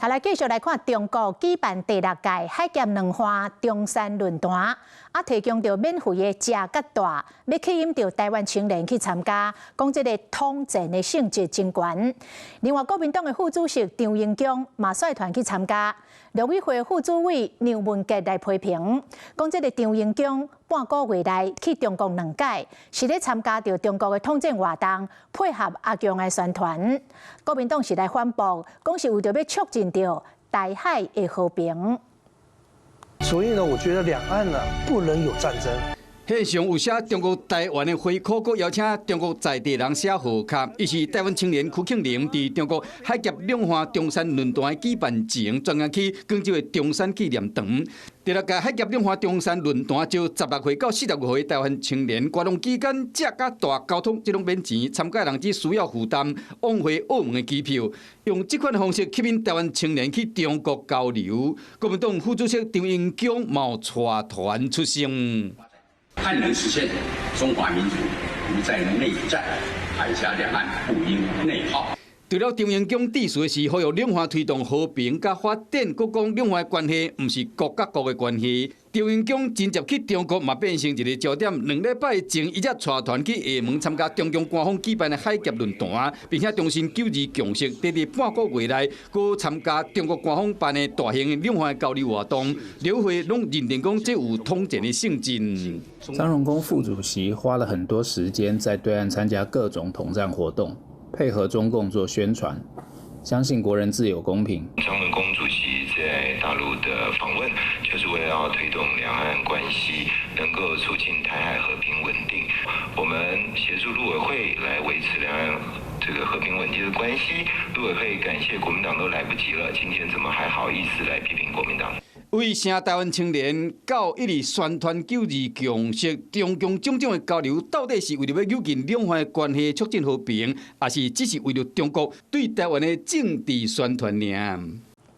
好，來繼續來看中國舉辦第六屆海峽兩岸中山論壇，啊，提供著免費的食佮住，欲吸引著台灣青年去參加，講這個統戰的性質真懸。另外，國民黨的副主席張榮恭嘛率團去參加，陸委會副主委梁文傑來批評，講這個張榮恭半個月內去中國兩擺，是咧參加著中國的統戰活動，配合阿共的宣傳。國民黨是來反駁，講是為著欲促進著台海的和平。所以呢，我覺得兩岸呢不能有戰爭。線上有寫中國台灣的回扣，閣邀請中國在地人寫賀卡。伊是台灣青年區慶齡，佇中國海峽兩岸中山論壇的舉辦前，專程去廣州的中山紀念堂。第六屆海峽兩岸中山論壇招16歲到45歲台灣青年，活動期間食佮住交通這攏免錢，參加人只需要負擔往回澳門的機票。用這款方式吸引台灣青年去中國交流。國民黨副主席張榮恭嘛帶團出席。盼能實現中華民族不再內戰，海峽兩岸不因內耗。除了張榮恭致辭的時，呼籲兩岸推動和平佮發展，閣講兩岸關係毋是國佮國的關係。張榮恭真正去中國嘛變成一個焦點。2禮拜前，伊才帶團去廈門參加中共官方舉辦的海峽論壇，並且重申九二共識。佇佇半個月內，閣參加中國官方辦的大型的兩岸交流活動，陸委會攏認定講這有統戰的性質。張榮恭副主席花了很多時間在對岸參加各種統戰活動，配合中共做宣傳，相信國人自有公平。張榮恭主席在大陸的訪問，就是為了要推動兩岸關係，能夠促進台海和平穩定。我們協助陸委會來維持兩岸這個和平穩定的關係。陸委會感謝國民黨都來不及了，今天怎麼還好意思來批評國民黨？為啥台灣青年到一直宣傳九二共識，中共種種的交流，到底是為著欲扭緊兩岸的關係，促進和平，抑是只是為著中國對台灣的政治宣傳爾？